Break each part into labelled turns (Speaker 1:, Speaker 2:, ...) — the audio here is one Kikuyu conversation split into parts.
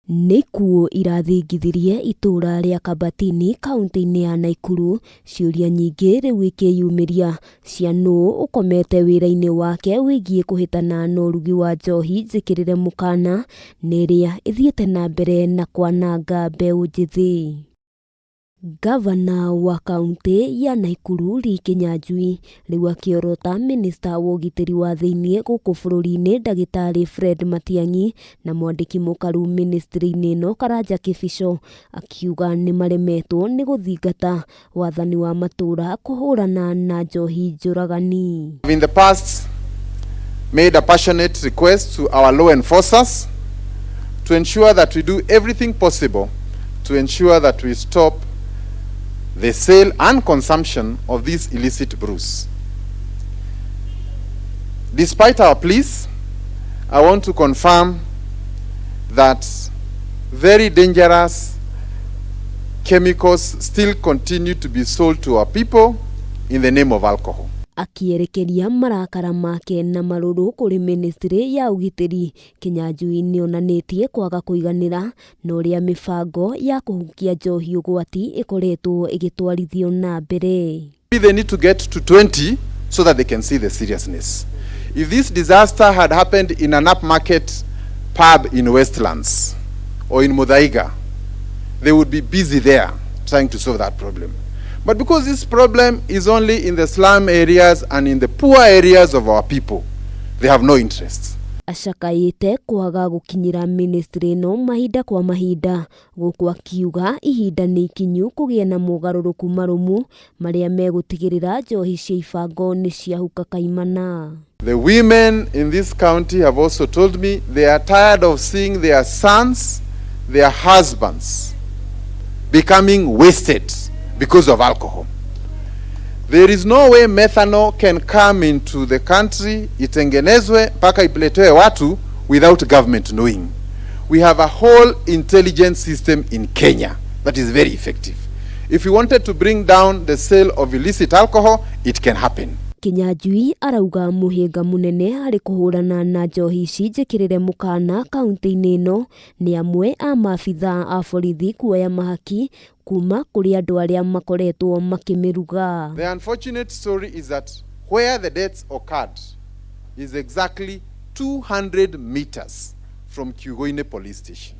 Speaker 1: Nĩ ikuũ irathingithirie itũũra rĩa Kabatini kauntĩ-inĩ ya Naikuru, ciũria nyingĩ rĩu ikĩyumĩria cia nũũ ũkomete wĩra-inĩ wake wĩgiĩ kũhĩtana na ũrugi wa njohi njĩkĩrĩre mũkana na ĩrĩa ĩthiĩte na mbere na kwananga mbeũ njĩthĩ. Ngavana wa kauntĩ ya Naikuru Lee Kinyanjui rĩu akĩorota mĩnĩsta wa ũgitĩri wa thĩinĩ gũkũ bũrũri-inĩ ndagĩtarĩ Fred Matiang'i na mwandĩki mũkaru mĩnĩstrĩ-inĩ ĩno Karanja Kĩbico akiuga nĩmaremetwo nĩ gũthingata wathani wa matũra kũhũrana na njohi njũragani.
Speaker 2: In the past made a passionate request to our law enforcers to ensure that we do everything possible to ensure that we stop the sale and consumption of these illicit brews. Despite our pleas, I want to confirm that very dangerous chemicals still continue to be sold to our people in the name of alcohol.
Speaker 1: Akĩerekeria marakara make na marũrũ kũrĩ mĩnĩstrĩ ya ũgitĩri, Kinyanjui nĩonanĩtie kwaga kũiganĩra na ũrĩa mĩbango ya kũhukia njohi ũgwati ĩkoretwo ĩgĩtwarithio na mbere.
Speaker 2: They need to get to 20 so that they can see the seriousness. If this disaster had happened in an upmarket pub in Westlands or in Muthaiga, they would be busy there trying to solve that problem. But because this problem is only in the slum areas and in the poor areas of our people, they have no interest.
Speaker 1: Acakaĩte kwaga gũkinyĩra mĩnĩstrĩ ĩno mahinda kwa mahinda gũkũ akiuga ihinda nĩ ikinyu kũgĩe na mogarũrũku marũmu marĩa megũtigĩrĩra njohi cia ibango nĩ ciahuka kaimana.
Speaker 2: The women in this county have also told me they are tired of seeing their sons, their husbands becoming wasted because of alcohol. There is no way methanol can come into the country itengenezwe mpaka iletewe watu without government knowing. We have a whole intelligence system in Kenya that is very effective. If we wanted to bring down the sale of illicit alcohol, it can happen.
Speaker 1: Kinyanjui arauga mũhĩnga mũnene harĩ kũhũrana na njohi ici njĩkĩrĩre mũkana kaunti-inĩ ĩno nĩ amwe a maabithaa a borithi kuoya mahaki kuma kũrĩ andũ arĩa makoretwo makĩmĩruga.
Speaker 2: The unfortunate story is that where the deaths occurred is exactly 200 meters from Kiugoine police station.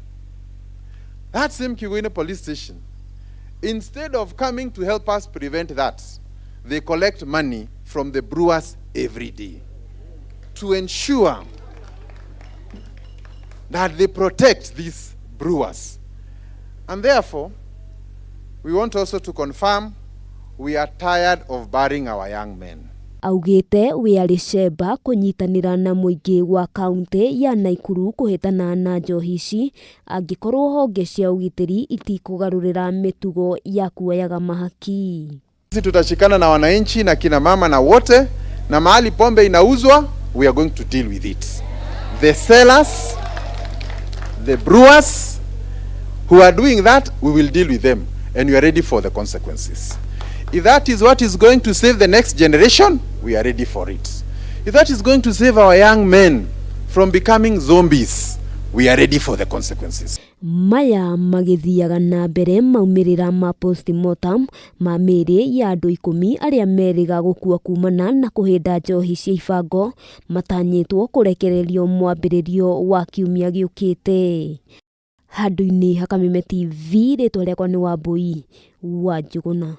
Speaker 2: That same Kiugoine police station, instead of coming to help us prevent that, they collect money from the brewers every day to ensure that they protect these brewers. And therefore, we want also to confirm we are tired of burying our young men.
Speaker 1: Augĩte wĩ arĩ cemba kũnyitanĩra na mũingĩ wa kaunti ya Naikuru kũhĩtana na njohi ici angĩkorwo honge cia ũgitĩri itikũgarũrĩra mĩtugo ya kuoyaga mahaki.
Speaker 2: Sisi tutashikana na wananchi na kina mama na wote, na mahali pombe inauzwa, we are going to deal with it. The sellers, the brewers who are doing that, we will deal with them and we are ready for the consequences. If that is what is going to save the next generation, we are ready for it. If that is going to save our young men from becoming zombies, we are ready for the consequences.
Speaker 1: Maya magĩthiaga na mbere maumĩrĩra ma postmortem ma mĩĩrĩ ya andũ 10 arĩa merĩga gũkua kumana na kũhĩnda njohi cia ibango matanyĩtwo kũrekererio mwambĩrĩrio wa kiumia gĩũkĩte. Handũ-inĩ ha Kameme TV, rĩtwa rĩakwa nĩ Wambui wa Njũgũna.